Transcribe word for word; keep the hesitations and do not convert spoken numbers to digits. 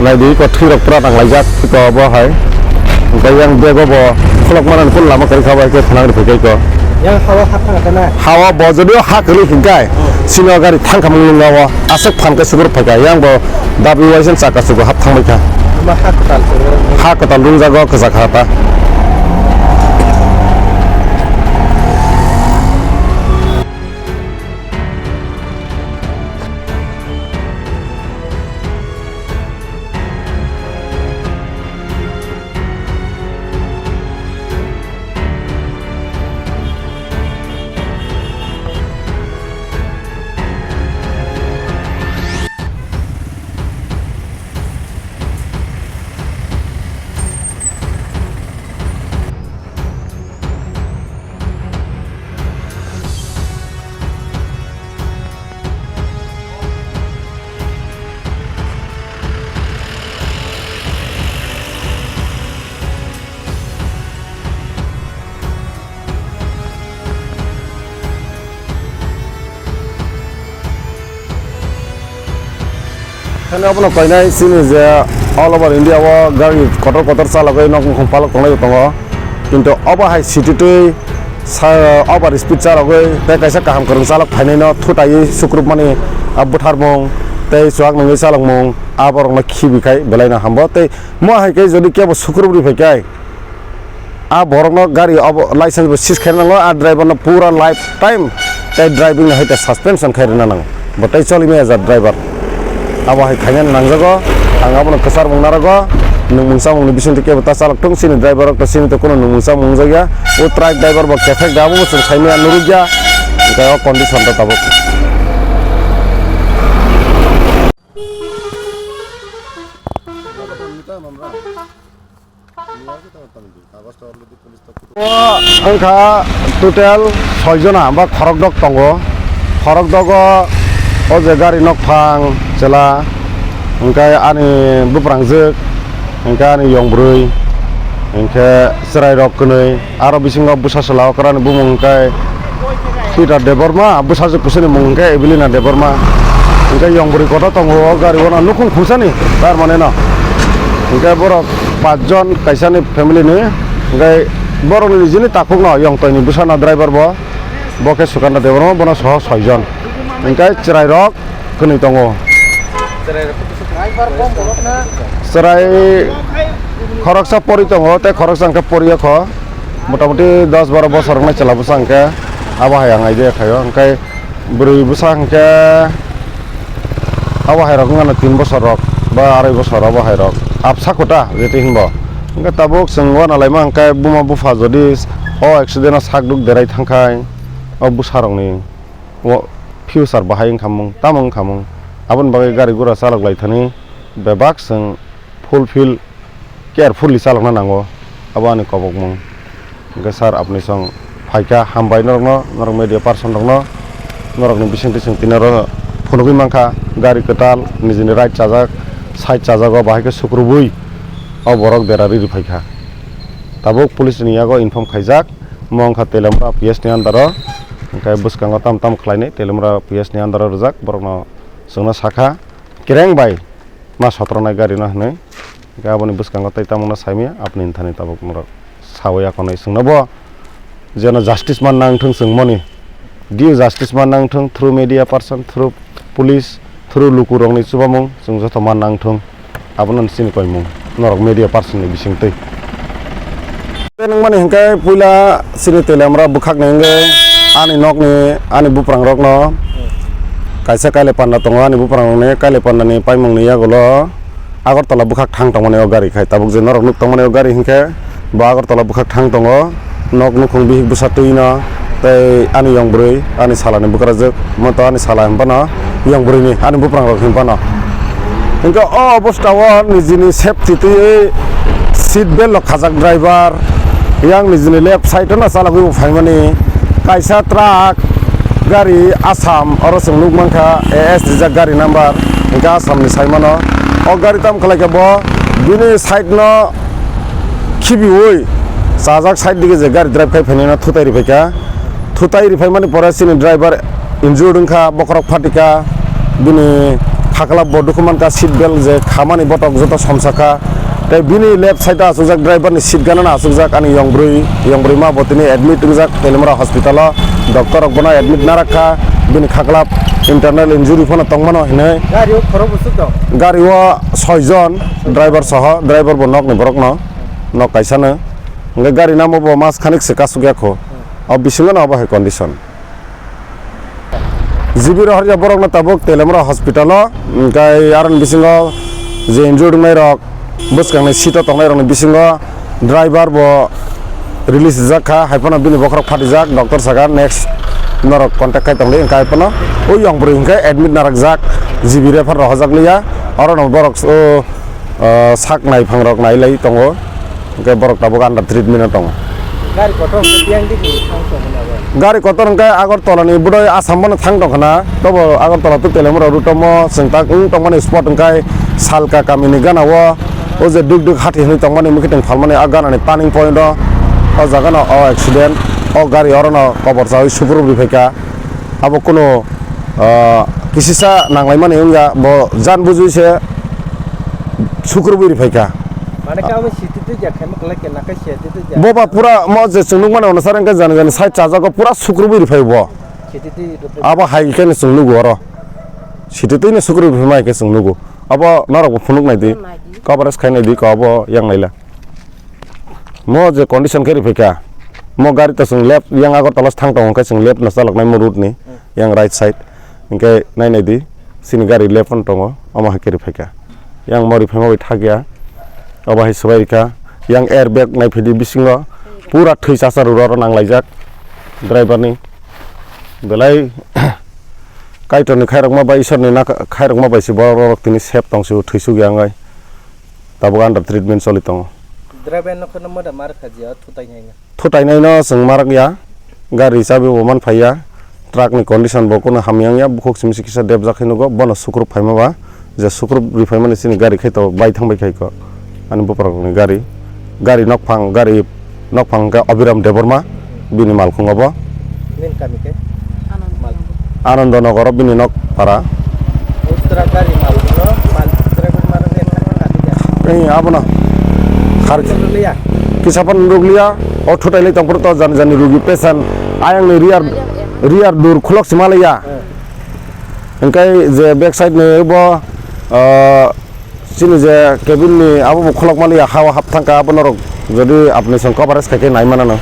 Naidi ko thwi rok pura nang laijak ko bo hai. Hwnkhe yang bego bo khulok manani kun lama kwrwi kha bai khe thanang rw phai khe ko. Yang hawa hak thang kha na? Hawa bo jodi o hak kwrwi hwnkhe sino gari thang kha mung nung o aswk phan khe sukur phai kha. Yang bo dabi waisen chaka sugo hap thang bai kha. Ama hak kwtal se. Hak kwtal rung jago kwchak ha ta. Thani abono koinai chini je all over India o gari kotor kotor chalogwi nok nukhung palok tonglai tongo, kintu obo hai city twi sa-, over speed chalogwi tei kaisa kaham kwrwng chalok phainaino thutaiwi sukrupmani, ah, bwtharmung tei chuak nungwi chalokmung aborokno khibi khai belaino hambo tei mo hai khe jodi kebo sukrup ri phai khe, ah, borokno gari obo license bo sis khaina nango, ah, driver no pura life time tei driving no hai ta suspension khai rwna nango, bo tei choli maya jat driver. Abo hai khaina nangjago, ang abono kwchar mung narago, nwngmung chamung ni bisingtwi kebo ta chalok thung, chini driver rok to chini to kuno nwngmung chamung wngjakya, o truck driver bo kephek da, abo bo chwng saimaya nurukya, hwnkhe o condition ta tabuk. O wngkha total soi jona ba khorokdok tongo. Khorokdogo o je gari nokphang chwla, hwnkhe ani buprangjwk, hwnkhe ani yong bwrwi, hwnkhe chwrairok kwnwi. Aro bisingo bwsa chwla okrani bumung hwnkhe Peter Debbarma, bwsajwk kuchuni mung hwnkhe Evelina Debbarma. Hwnkhe yong bwrwi kotor tongo o gari o no nukhung khungsani tar mane no. Hwnkhe borok pachjon kaisani family ni, hwnkhe borokni nijini takhukno yong toini bwsano driver bo, bo khe Sukanta Debbarma bono soho soijon. Hwnkhe chwrairok kwnwi tongo. Chwrai khoroksa pori tongo tei khoroksa hwnkhe poriya kho. Motamuti dos baro bosor wngnai chwla bwsa hwnkhe abo hai ang idea khaio. Hwnkhe bwrwi bwsa hwnkhe abo hai rok wngmano tin bosor rok ba arai bosor abo hai rok. Absa kota jeti hinbo. Hwnkhe tabuk chwng uanalaima hwnkhe buma bupha jodi o accident o sakduk derai thangkhai o bwsarokni o future bahai wngkhamung, tamo wngkhamung, aboni bagwi gari gura chaloklai thani bebak chwng fulfill carefully chalokna nango, abo ani kobokmung. Hwnkhe sir, apni song phaikha, hambai norokno, norok media person rokno, norokni bisingtwi chwng tini oro phunugwi mankha, gari kwtal nijini right chajak, side chajago, bahai khe sukrubwi o borok dera riri phaikha. Tabuk police ni yago inform khaijak, omo wngkha Teliamura P S ni under o, hwnkhe bwskango tam tam khlainai Teliamura P S ni under o rwjak, borokno chwngno sakha, kereng bai ma sotronai gari no hinwi, hwnkhe aboni bwskango tei tamungno saimaya, aboni thani tabuk norok sawi akonwi chwngno bo jeno justice man nangthung chwngmoni, due justice man nangthung through media person, through police, through lukurokni chubamung chwng joto man nangthung. Abono chini koimung norok media person ni bisingtwi. Tei nangmani hwnkhe puila chini Teliamura bwkhakni hwnkhe ani nokni ani buprangrokno kaisa Kailai Panda tongo, ani buprangrokni Kailai Pandani paimungni yagulo Agartala bwkhak thang tongmani o gari khai tabuk je norok nuk tongmani o gari hwnkhe bo Agartala bwkhak thang tongo. Nok nukhung bihik bwsa twi no tei ani yong bwrwi ani salani bwkrajwk moto ani sala hinphano yong bwrwini ani buprangrok hinphano. Hwnkhe o obostao nijini safety twiwi seat belt rok khajak driver yang nijini left side o no chalogwi bo phaimani kaisa truck gari Assam oro chwng nuk mankha A S rijak gari number hwnkhe Assam ni saimano o gari tamo khlaikha bo bini side no khibiwi chajak side dige je gari drive khai phainai no thutai riphaikha. Thutai riphaimani pore chini driver injured wngkha, bokhorok phatikha, bini Sakla bo dukhu mankha, seat belt je khamani botok joto somsakha. Tei bini left side o achukjak driver ni seat gana no achukjak ani yong bwrwi, yong bwrwi ma bo tini admit wngjak Teliamura hospital o. Doctor rok bono admit narakha, bini khaklap internal injury phano tongmano hinwi. Gari o khorok bwswk tong? Gari o soi jon, driver soho, driver bo nokni borok no, nok kaisa no. Hwnkhe gari namo bo mas khanik se kasuk ya kho. O bisingo no obo hai condition. G B rohorya borokno tabuk Teliamura hospital o, hwnkhe aroni bisingo je injured wngnai rok, bwskangni seat o tongnai rokni bisingo driver bo release rijak kha, hai phano bini bokhorok phatijak, doctor saka next norok contact khai tongdi, hwnkhe hai phano o yong bwrwi hwnkhe admit narakjak, G B refer rohorjak liya, orono borok o, o, sak naiphang rok nai lai tongo. Hwnkhe borok tabuk under treatment o tongo. Gari kotor hwnkhe biyang digi thang tongmani abo? Gari kotor hwnkhe Agartala ni bodoi Assam bono thang tongkha na, tobo Agartala to Teliamura route o mo chwng tak wng tongmani spot hwnkhe Salka kami ni gana o, o je Duk Duk Hati hinwi tongmani mwkhitwng phalmani a gana ni turning point o, o jaga no o accident, o gari oro no kobor chawi sukrubwi phaikha. Abo kunu, ah, kisisa nanglaimani wngya, bo jan bujui se sukrubwi riphaikha. Mane kamo siti twi jak khaima kwlai khe nakai se twi twi jak. Boba pura mo je chwng nukmani ono sar wngkha jani jani side chajago pura sukrubwi riphai bo. Siti twi rw-, abo hai khe no chwng nugo oro. Siti twi no sukrubwi phai mai khe chwng nugo. Abo norok bo phunuk nai di. Coverage khai nai di ko abo yang naila. Mo je condition khe riphaikha, mo gari to chwng left yang Agartala se thang tongo, hwnkhe chwng left no chaloknai mo route ni yang right side, hwnkhe nai nai di, chini gari left no tongo, omo hai khe riphaikha. Yang mo riphaima bai thakya, obo hai swbai rikha, yang airbag nai phidi bisingo pura thwi chasa rwrwk nanglaijak driver ni, belai Kaitor ni khairokma bai, Isor ni nak-, khairokma bai se borok rok tini safe tong sio, thwi suk ya wngai. Tabuk under treatment choli tongo. Driver no kheno moda mar kha jia, thutai nai no. Thutai nai no chwng marak ya. Gari chabi bo man phai ya. Truck ni condition bo kono hamya wng ya. Bukhuk simi se kisa debjak khe nugo. Bono sukrub phaima ba. Je sukrub ri phaimani chini gari khe to bai thang bai khai ko. Ani bupra rok ni gari. Gari nokphang, gari nokphang hwnkhe Abhiram Debbarma, bini malkhung obo. Nini kami khe? Anando Nagar o bini nok para. Ultra gari malkhung no, mal driver maro khe thangna nangya. Ei, abono. Khar- Nukliya. Kisa phano nukliya, o thutai lai tongphuru to jani jani rugi patient, ayang ni rear, rear door khulok se malaiya. Eh. Hwnkhe je back side ni bo, ah, Chini je cabin ni abo bo khulok mani ya, ha o hap thangkha, abo norok jodi apni song coverage khai khe nai manano.